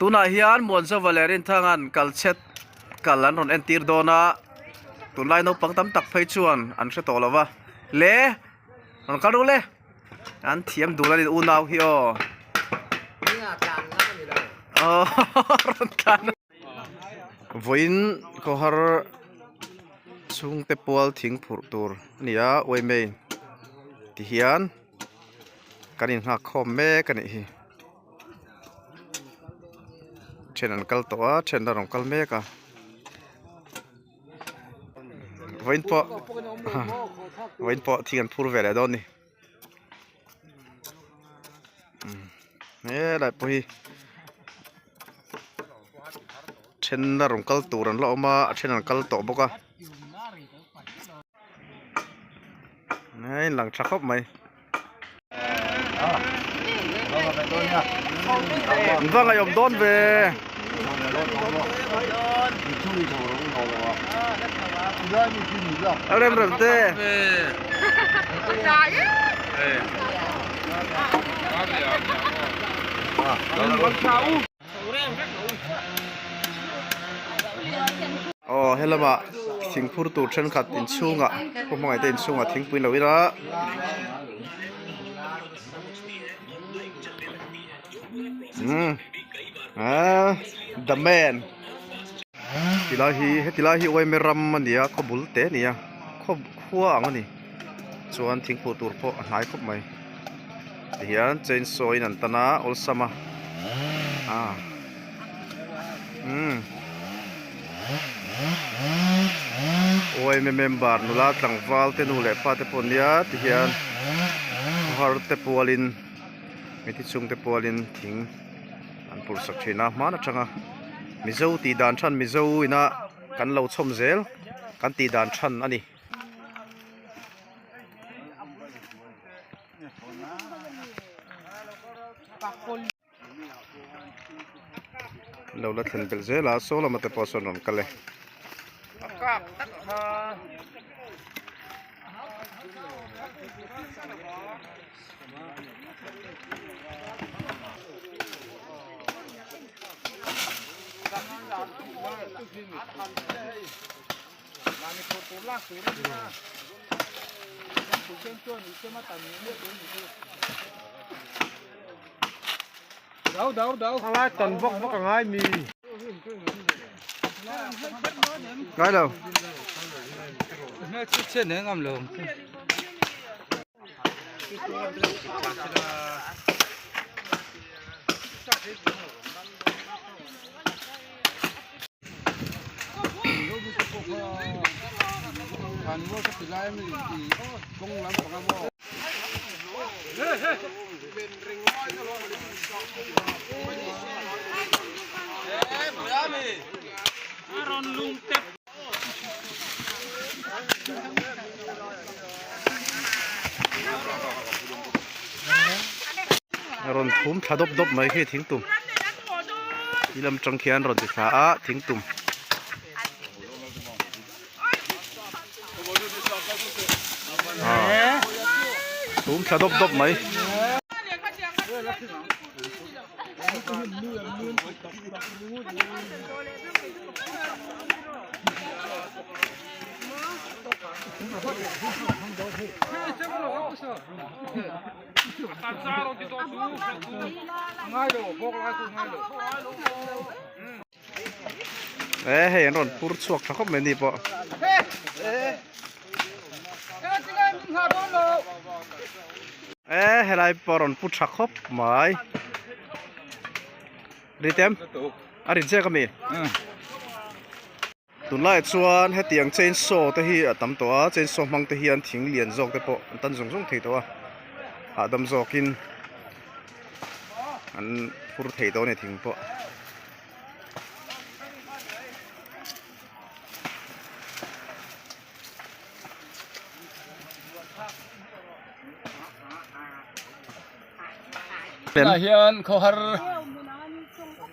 Tunah hian Muanzova leh Rinthanga'n kalchhet kal an rawn entir dawn a, tunlai naupang tam tak phei chuan an hre tawh lo va, le rawn kal ru le, an thiam dul a ni unau hi aw. Aw rawn tlan. Vawiin khawhar chhungte pual thing phurh tur a ni a, uaimei ti hian kan innghak khawm mek a nih hi. Then an kal tawh a then an rawn kal mek a vawiin pawh vawiin pawh thing an phur ve leh dawn a ni helai pawh hi then a rawn kal tur an la awm a a then an kal tawh bawk a a inlang tha khawp mai. Va ngaihawm dawn ve. A rem rem te. Aw helama thingphur tur thenkhat inchhungah khaw hmangaih te inchhungah thingpui lo ila umm ah the man tilai hi heti lai hi uaime ram a ni a khaw bul te a ni a khaw khua ang a ni chuan thingphur tur pawh a hnai khawp mai. Tihian chainsaw in an tan a awlsam a ah umm yma member nula tlangval te nu leh pa te pawh nia tihian khawhar te pualin mithi chhung te pualin thing an pur sak thin a hman atanga mizo tih dan than mizo ina kan lo chhawm zel kan tih dan than a ni. Lo la thlen belh zel a saw lama te pawh sawn rawn kal e. Ngai lo. Rawn phum thla dawp dawp mai khi thingtum ti lam tang khian rawn ti thla a thingtum ah phum thla dawp dawp mai. E hei an rawn pur chhuak tha khawp mai ni pawh. E helai pawh rawn pu tha khawp mai. Ritem a rin chiak ami. Tunlaiah chuan hetiang chainsaw te hi a tam tawh a chainsaw hmang te hian thing lian zawk te pawh an tan zung zung thei tawh a hahdam zawkin an phur thei tawh a ni thing pawh. Tunah hian khawhar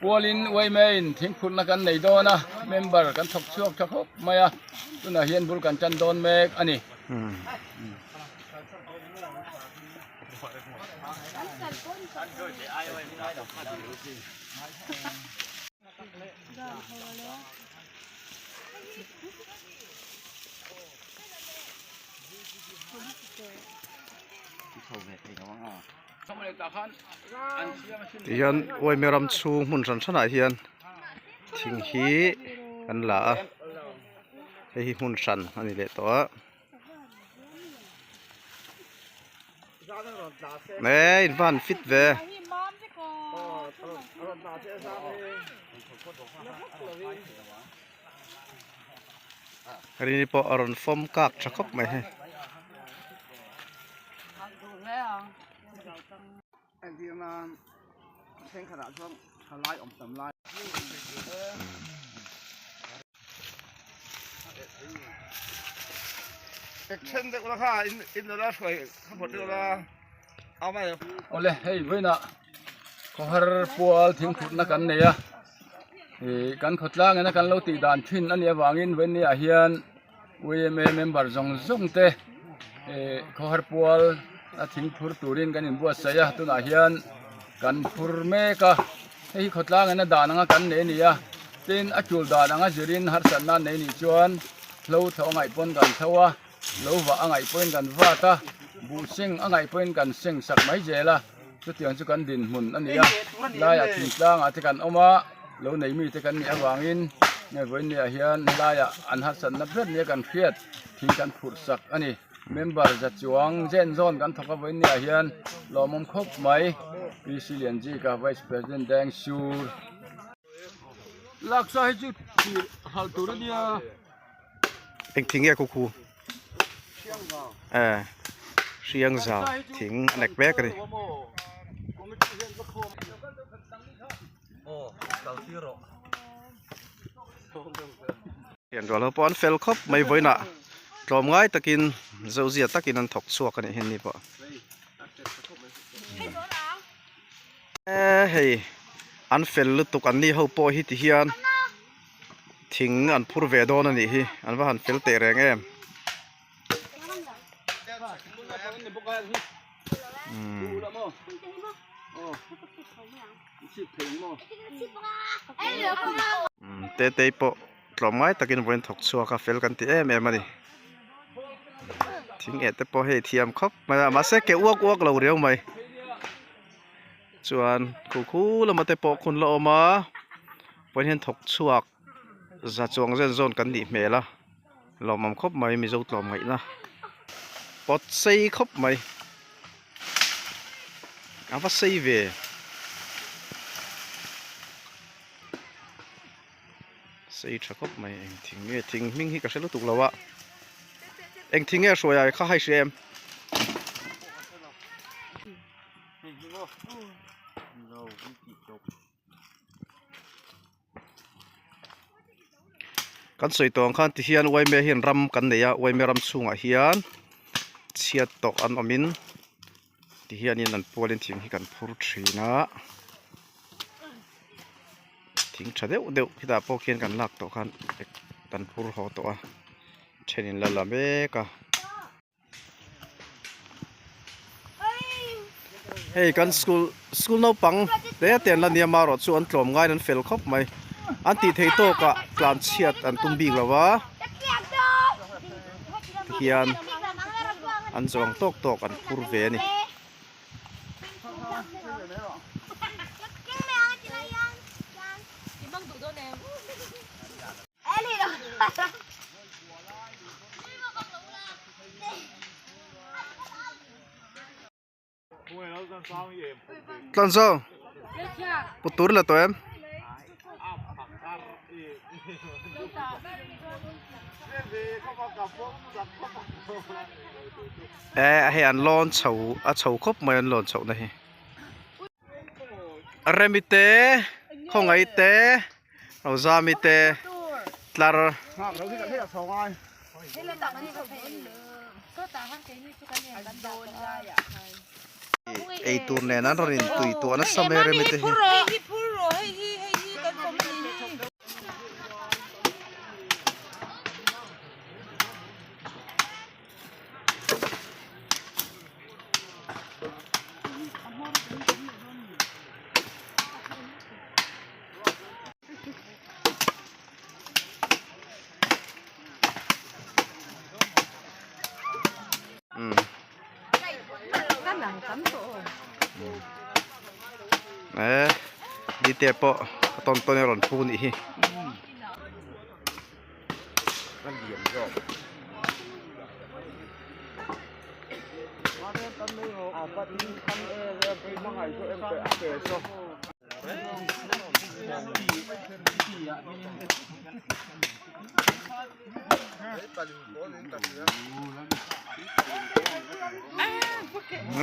pualin uaimeiin thingphurhna kan nei dawn a, member kan thawk chhuak tha khawp mai a, tunah hian bul kan tan dawn mek a ni. Tihian uaime ram chhung hmun hran hranah hian thing hi an la a hei hi hmun hran a ni leh tawh a eh in va han fit ve. Rini pawh a rawn fawm kak tha khawp mai hei. Awle hei vawiinah khawhar pual thingphutna kan nei a ih kan khawtlang ina kan lo tih dan thin a nih avangin vawiinni ah hian yma member zawng zawng te ih khawhar pual a thingphur turin kan inbuatsaih a tunah hian kan phur mek a hei hi khawtlang ina dan anga kan nei a ni a tin a tul dan anga zirin harsatna an nei nih chuan hlo thlawh a ngaih pawn kan thlo a. Lo vah a ngaih pawhin kan vat a, buh seng a ngaih pawhin kan seng sak mai zel a, chutiang chu kan dinhmun a ni a, laiah thingtlangah te kan awm a, lo nei mite kan nih avangin nge vawiinniah hian helaiah an harsatna ber nia kan hriat thing kan phurh sak a ni. Member za chuang zen zawn kan thawk a vawiinniah hian lawmawm khawp mai, PC Lianzika Vice President Deng Sur. Laksa hi chu thir halh tur a nia. Eng thing nge khu khu eh hriang zau thing a nek mek a ni. Thian rual ho pawh an fel khawp mai vawiinah tlawmngai takin zozia takin an thawk chhuak a nih hi ni pawh. Eh hei an fel lutuk an ni ho pawh hi ti hian. Thing an phur ve dawn a nih hi an va han fel teh reng em. Tetei pawh tlawmngai takin vawiin thawk chhuak a fel kan ti em em a ni. Thing eh te pawh hei thiam khawp mai a mahse ke uak uak lo riau mai. Chuan khu khu lama te pawh khun la awm a pawn hian thawk chhuak za chuang zen zawn kan nih hmel a lawmawm khawp mai mizo tlawm ngaihna pawt sei khawp mai a va sei ve. Sei tha khawp mai eng thing nge thing hming hi ka hre lutuk lo a eng thing nge hruai ah kha hai hria em. Kan sawi tawh ang khan ti hian uaime hian ram kan nei a uaime ram chhungah hian chhiat tawh an awmin ti hianin an pualin thing hi kan phur thin a thing tha deuh deuh khitah pawh khian kan lak tawh khan kan phur haw tawh a thenin la la mek a. Hei kan school school naupang te te an la nia marawh chu an tlawm ngaiin an fel khawp mai an tih theih tawkah tlan chhiat an tum bik lo va tihian an zawng tawk tawk an phur ve a ni. Tlanzo put tur la tawh em? Eh hei an lawn chho a chho khawp mai an lawn chhoh na hi. Remi te khawngaih te. Rozami te tlar ei tur nen an rawn in tui tuah nasa mai remi te hi. E dite pawh a tawn tawn a rawn pu nih hi.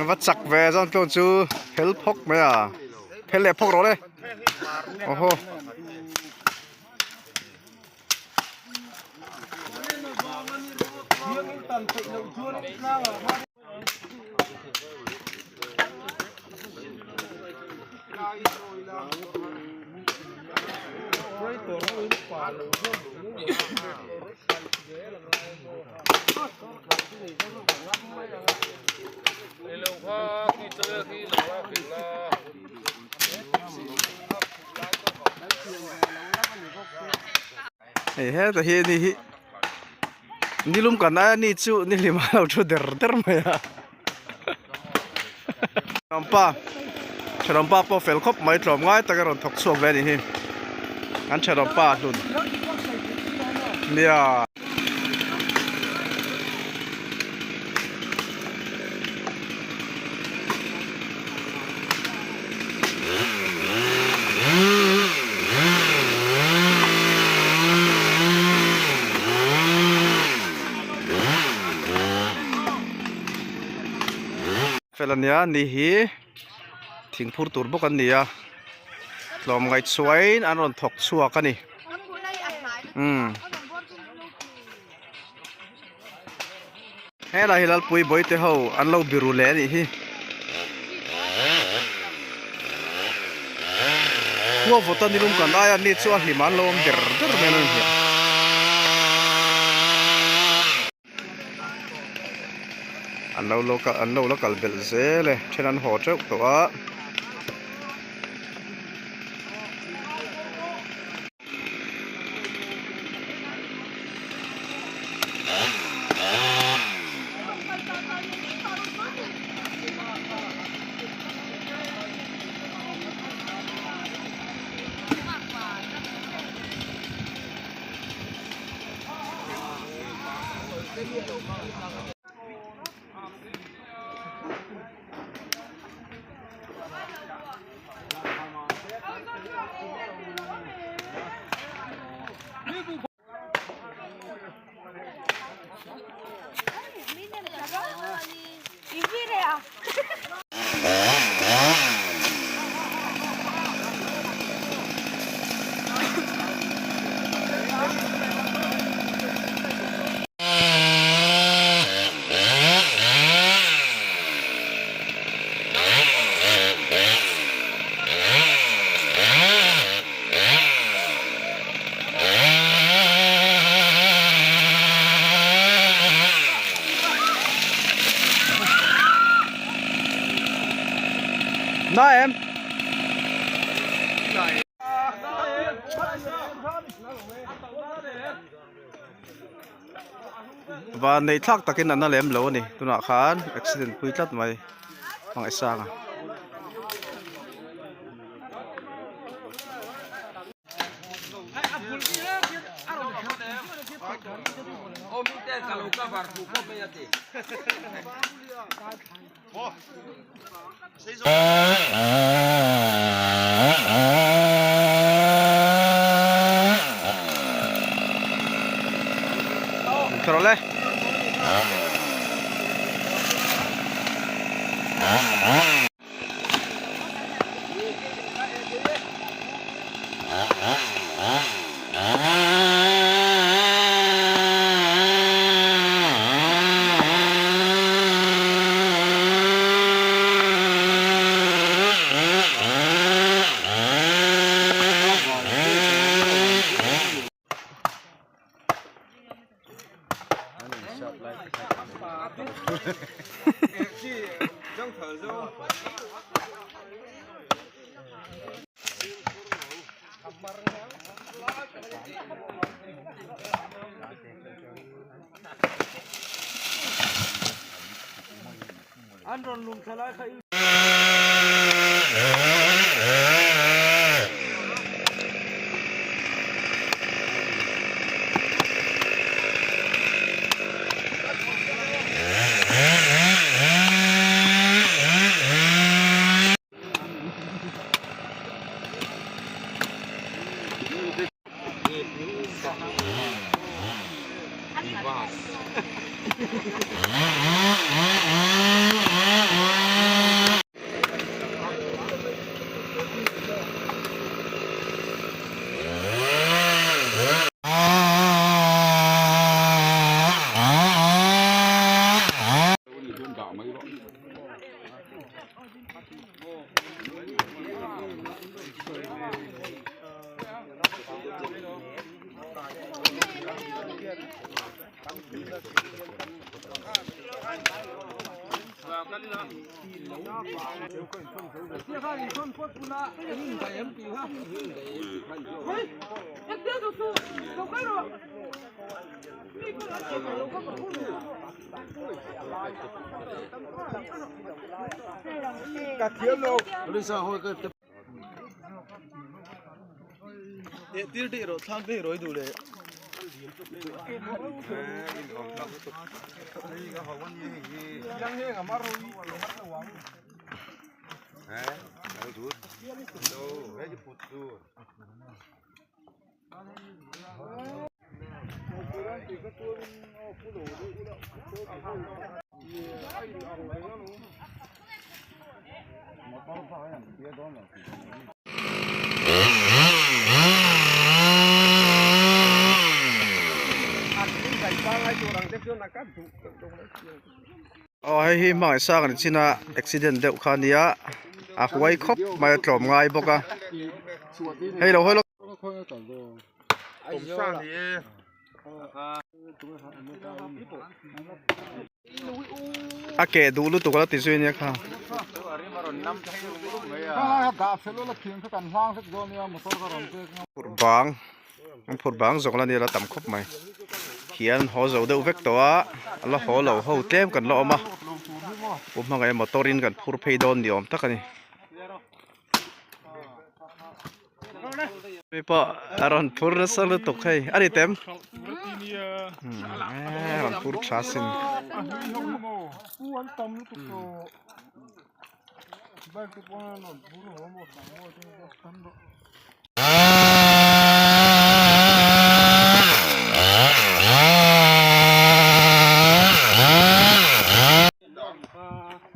Va chak ve zawn tlawn chu phel phawk mai a phel leh phawk rawh le aw haw. Hei heta hi ni hi nilum kan aia ni chu ni hlim a lo thu der der mai a thenawmpa thenawmpa pawh fel khawp mai tlawm ngai tak a rawn thawk chhuak ve a nih hi an thenawmpa hlun nia. Fel ania ni hi thing phur tur bawk an ni a tlawmngaih chhuain an rawn thawk chhuak a ni umm. Helai hi Lalpui bawihte ho an lo biru leh a nih hi. Khua vawta nilum kan aia mi chu a hlim an lo awm der der mai an hria. An lo lo an lo la kal belh zel e then an haw teuh tawh a. Na em. Van nei thlak takin an la lem lo a ni tunah khan accident pui tlat mai hmangaih sang a. Thawh le. Aw hei hi hmangaih sang an chin a accident deuh kha a nia a huai khawp mai a tlawm ngai bawk a hei lo hawi lawk. A keh duh lutuk a la ti zui ania kha. Phurh bang an phurh bang zawk la nia la tam khawp mai hian haw zo deuh vek tawh a a la haw lo ho tlem kan la awm a pu hmangaih motor in kan phur phei dawn ni awm tak a ni. Mi pawh a rawn phur nasa lutuk hei a ni tem a rawn phur tha sin.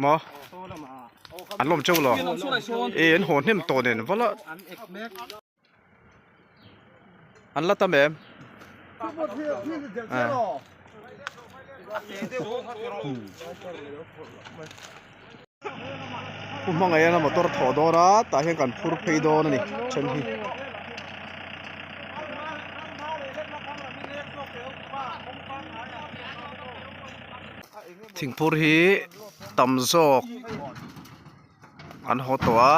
Maw an lawm teuh lo e an haw hnem tawh nen vala an la tam em Pu hmangaih a motor thawh dawn a tah hian kan phur phei dawn a ni then hi. Thingphur hi tam zawk an haw tawh a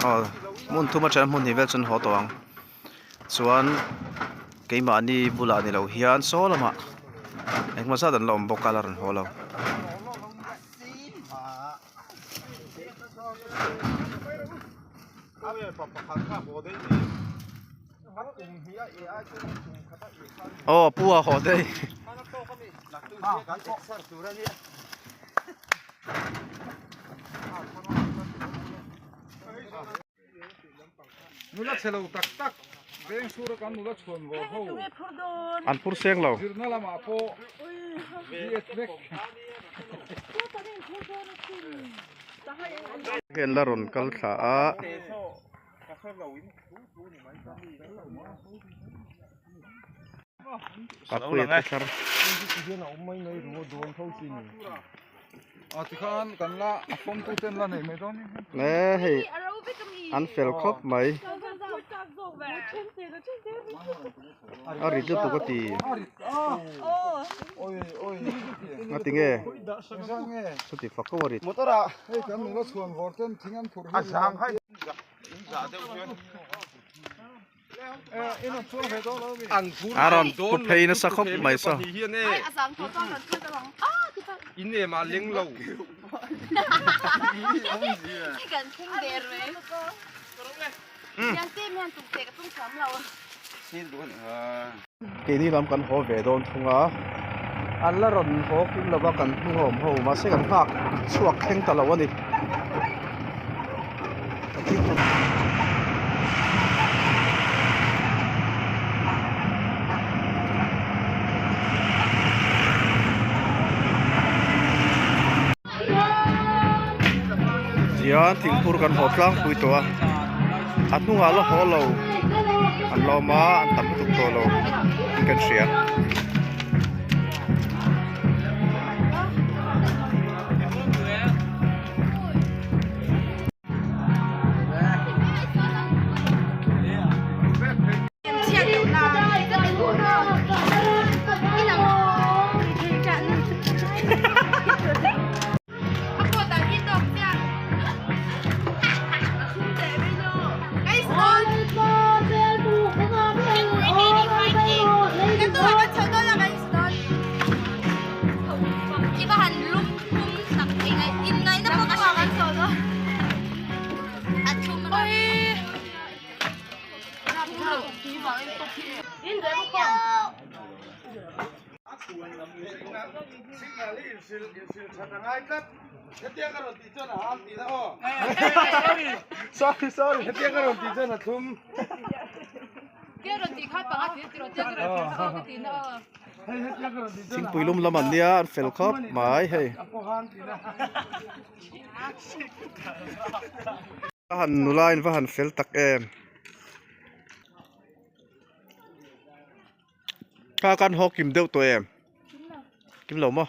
aw hmun thum atang hmun hnih vel chu an haw tawh ang chuan keimahni bulah ni lo hian saw lamah engemaw zat an la awm bawk a la rawn haw lo. Aw pu a haw daih. Nula chhe lo tak tak veng sura kan nula chhuan vawr ho. An phur seng lo. Zirna lamah pawh diet vek. Hian la rawn kal thla a. Papuia te thar. Nge hei an fel khawp mai a rit lutuk a ti a ti nge chuti fak ko a rit. A rawn pu phei nasa khawp mai saw. In em ah leng lo. Keini lam kan haw ve dawn thung a, an la rawn haw kim lova kan hnung a awm ho mahse kan nghak chhuak thleng ta lo a ni. Tihian thingphur kan haw tlangpui tawh a a hnungah la haw lo an la awm a an tam lutuk tawh lo tih kan hria. Thingpui lum lam an nia an fel khawp mai hei. A han nula in va han fel tak em. Kha kan haw kim deuh tawh em? Kim lo maw?